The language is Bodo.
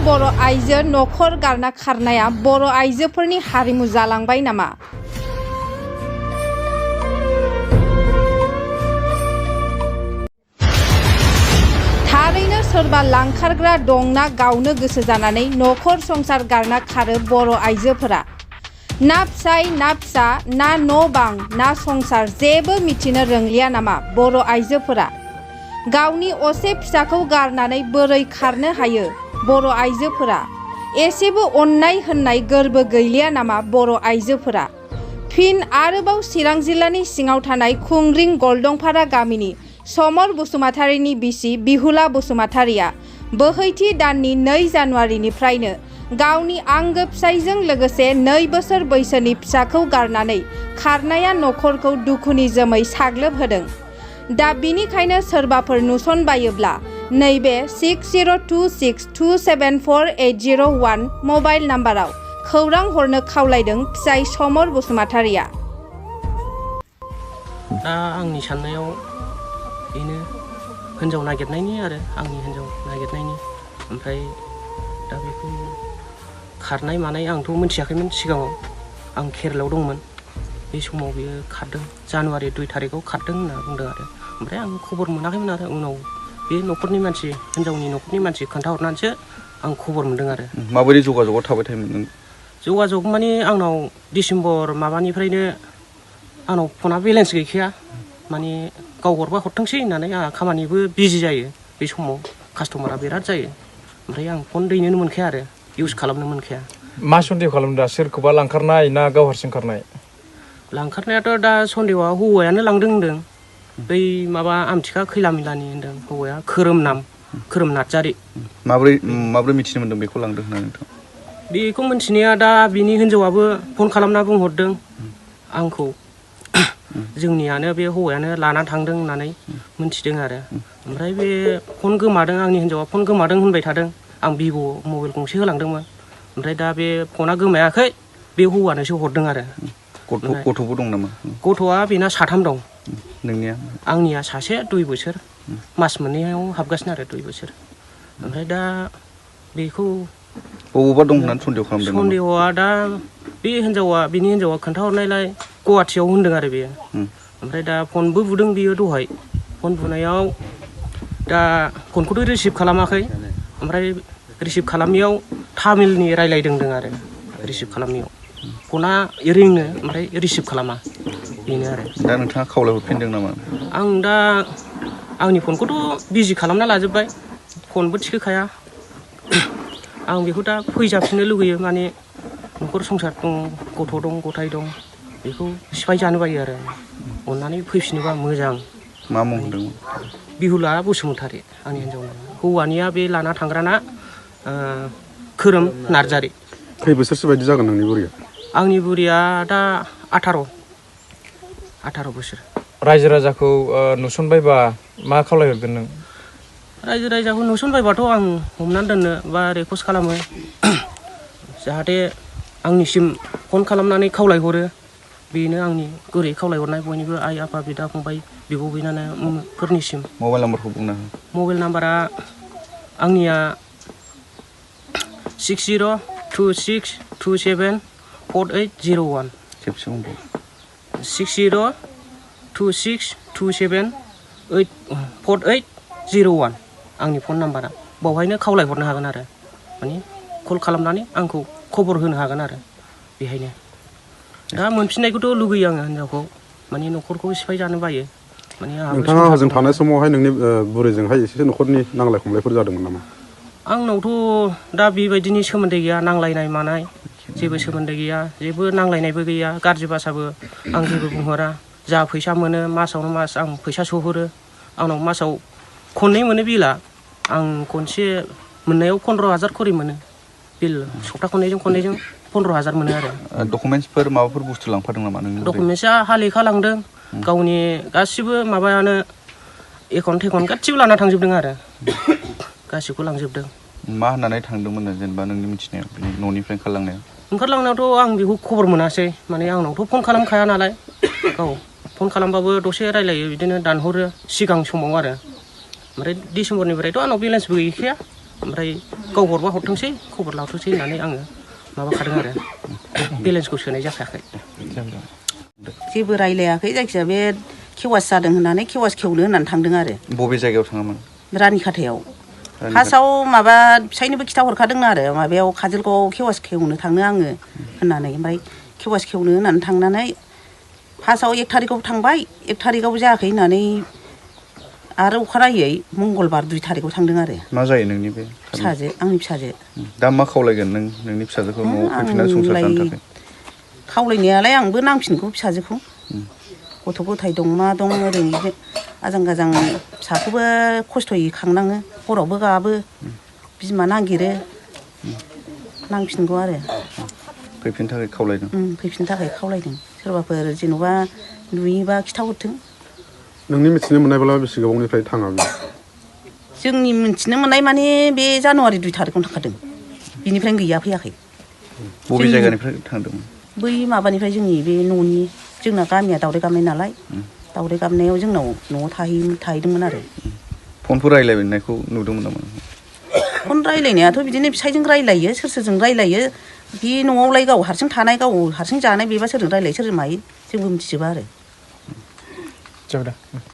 बर' आइजो नखर गारना खारनाया बर' आइजोफोरनि हारिमु जालांबाय नामा? थारैनो सोरबा लांखारग्रा दंना गावनो गोसो जानानै नखर संसार गारना खारो बर' आइजोफोरा? ना फिसाय ना फिसा ना न' बां ना संसार जेबो मिथिनो रोंलिया नामा बर' आइजोफोरा? गावनि असे फिसाखौ गारनानै बोरै खारनो हायो बर' आइजोफोरा? एसेबो अननाय होननाय गोरबो गैलिया नामा बर' आइजोफोरा? फिन आरोबाव चिरां जिल्लानि सिङाव थानाय खुंग्रिं गलदंपारा गामिनि समर बसुमतारीनि बिसि बिहुला बसुमतारीया बोहैथि दाननि 2 जानुवारिनिफ्रायनो गावनि आंगो फिसायजों लोगोसे 2 बोसोर बैसोनि फिसाखौ गारनानै खारनाया नखरखौ दुखुनि जोमै साग्लोबहोदों। दा बिनिखायनो सोरबाफोर नुसनबायोब्ला नैबे 6026274801 मबाइल नाम्बाराव खौरां हरनो खावलायदों फिसाय समर बसुमतारीया। दा आंनि साननायाव बेनो हिनजाव नागिरनायनि आरो आंनि हिनजाव नागिरनायनि ओमफ्राय दा बेखौ खारनाय मानाय आंथ' मिथियाखैमोन सिगाङाव आं केरेलायाव दंमोन बे समाव बियो खारदों जानुवारि 2 थारिखआव खारदों होनना बुंदों आरो ओमफ्राय आं खबर मोनाखैमोन आरो उनाव बे न'खरनि मानसि हिनजावनि न'खरनि मानसि खोन्थाहरनानैसो आं खबर मोनदों आरो। माबोरै जगाजगआव थाबाय थायोमोन नों? जगाजग माने आंनाव डिसेम्बर माबानिफ्रायनो आंनाव फना बेलेन्स गैखाया माने गाव हरबा हरथोंसै होननानै आंहा खामानिबो बिजि जायो बे समाव कास्टमारा बिराद जायो ओमफ्राय आं फन दैनोनो मोनखाया आरो इउज खालामनो मोनखाया। मा सन्देह खालामदों? सोरखौबा लांखारनाय ना गाव हारसिं खारनाय? लांखारनायाथ' दा सन्देहआ हौवायानो लांदों होनदों। बै माबा आमथिखा खैला मिलानि होनदों हौवाया खोरोम नार्जारि। माबोरै मिथिनो मोन्दों बेखौ लांदों होननानै नोंथां? बेखौ मिथिनाया दा बिनि हिनजावाबो फन खालामना बुंहरदों आंखौ जोंनियानो बे हौवायानो लाना थांदों होननानै मिथिदों आरो ओमफ्राय बे फन गोमादों आंनि हिनजावा फन गोमादों होनबाय थादों। आं भिभ' मबाइल गंसे होलांदोंमोन ओमफ्राय दा बे फना गोमायाखै बे हौवानोसो हरदों आरो। गथ'बो दं नामा? गथ'आ बेना 3 दं। नोंनिया? आंनिया सासे 2 बोसोर मास मोननैयाव हाबगासिनो आरो 2 बोसोर ओमफ्राय दा बेखौ बबावबा दं होननानै सन्देह खालामदों नामा? सन्देहआ दा बे बिनि हिनजावा खोन्थाहरनायलाय गुवाहाटियाव होनदों आरो बेयो ओमफ्राय दा फनबो बुदों बियो दहाय फन बुनायाव दा फनखौथ' रिसिभ खालामाखै ओमफ्राय रिसिभ खालामियाव तामिलनि रायलायदों आरो रिसिभ खालामियाव फना रिङो ओमफ्राय रिसिभ खालामा बेनो आरो। दा नोंथाङा खावलायहरफिनदों नामा? आं दा आंनि फनखौथ' बिजि खालामना लाजोब्बाय फनबो थिखोखाया आं बेखौ दा फैजाफिननो लुगैयो माने न'खर संसार दं गथ' दं गथाय दं बेखौ सिफाय जानो बायो आरो अननानै फैफिनोबा मोजां। मा मुं होनदोंमोन? बिहुला बसुमतारी आंनि हिनजावना। हौवानिया बे लाना थांग्राना खोरोम नार्जारि। खै बोसोरसो बायदि जागोन नोंनि बुरिया? आंनि बुरिया दा 18 बोसोर। रायजो राजाखौ नुसनबायबा मा खावलायहरगोन नों? रायजो राजाखौ नुसनबायबाथ' आं हमनानै दोननो बा रिकुवेस्ट खालामो जाहाथे आंनिसिम फन खालामनानै खावलायहरो बेनो आंनि गोरै खावलायहरनाय बयनिबो आइ आफा बिदा फंबाय बिब' बिनानावफोरनिसिम। मबाइल नाम्बारखौ बुंना हो। मबाइल नाम्बारा आंनिया 6026274801। खेबसे बुंदो। 6026274801 आंनि फन नाम्बारा बावहायनो खावलायहरनो हागोन आरो माने कल खालामनानै आंखौ खबर होनो हागोन आरो बेहायनो। दा मोनफिननायखौथ' लुगैयो आङो हिनजावखौ माने न'खरखौ सिफाय जानो बायो माने। नोंथाङा हजों थानाय समावहाय नोंनि बुरैजोंहाय एसे न'खरनि नांलाय खमलायफोर जादोंमोन नामा? आंनावथ' दा बेबायदिनि सोमोन्दै गैया नांलायनाय मानाय जेबो सोमोन्दो गैया जेबो नांलायनायबो गैया गाज्रि भाषाबो आं जेबो बुंहरा। जा फैसा मोनो मासावनो मास आं फैसा सोहरो आंनाव मासाव खननै मोनो बिला आं खनसे मोननायाव 15,000 खरि मोनो बिल सप्ता खननैजों 15,000 मोनो आरो। डकुमेन्टसफोर माबाफोर बुस्थु लांफादों नामा नों? डकुमेन्टसा हा लेखा लांदों गावनि गासिबो माबायानो एकाउन्ट गासिबो लाना थांजोबदों आरो गासिबो लांजोबदों। मा होननानै थांदोंमोन जेनेबा नोंनि मिथिनायाव न'निफ्राय ओंखारलांनायावथ' आं बेखौ खबर मोनासै माने आंनावथ' फन खालामखाया नालाय गाव फन खालामबाबो दसे रायलायो बिदिनो दानहरो सिगां समाव आरो ओमफ्राय डिसेम्बरनिफ्रायथ' आंनाव बेलेन्सबो गैखाया ओमफ्राय गाव हरबा हरथोंसै खबर लाथोंसै होननानै आङो माबाखादों आरो बेलेन्सखौ सोनाय जाखायाखै। जेबो रायलायाखै जायखिजाया बे केवास जादों होननानै केवास खेवनो होननानै थांदों आरो बबे जायगायाव थाङामोन? रानिखाथायाव फार्स्टआव माबा फिसायनोबो खिथाहरखादों आरो माबायाव काजलगावआव केवास खेवनो थांनो आङो होननानै ओमफ्राय केवास खेवनो होननानै थांनानै फार्स्टआव 1 थारिखआव थांबाय 1 थारिखआव जायाखै होननानै आरो अखानायै मंगलबार 2 थारिखआव थांदों आरो। मा जायो नोंनि बे फिसाजो आंनि फिसाजो। दा मा खावलायगोन नोंनि फिसाजोखौ न'आव फैफिननानै संसार जानो थाखाय? खावलायनायालाय आंबो नांफिनगौ फिसाजोखौ। गथ' गथाय दं मा दं ओरैनो आजां गाजां फिसाखौबो खस्थ'यै खांनाङो हरावबो गाबो बिमा नागिरो नांफिनगौ आरो। फैफिननो थाखाय खावलायदों? फैफिननो थाखाय खावलायदों सोरबाफोर जेन'बा नुयोबा खिथाहरथों। नोंनि मिथिनो मोननायब्ला बेसे गोबावनिफ्राय थाङा बेयो? जोंनि मिथिनो मोननाय माने बे जानुवारि 2 थारिखआवनो थांखादों बिनिफ्रायनो गैया फैयाखै। बबे जायगानिफ्राय थांदोंमोन? बै माबानिफ्राय जोंनि बे न'नि जोंना गामिया दावराइ गाबनाय नालाय दावराइ गाबनायाव जोंनाव न'आव थाहैदोंमोन आरो। फनफोर रायलायनायखौ नुदोंमोन नामा? फन रायलायनायाथ' बिदिनो फिसायजों रायलायो सोरजों रायलायो बे न'आवलाय गाव हारसिं थानाय गाव हारसिं जानाय बेबा सोरजों रायलायो सोरजों मायो जोंबो मिथिजोबा आरो। जाबाय दा।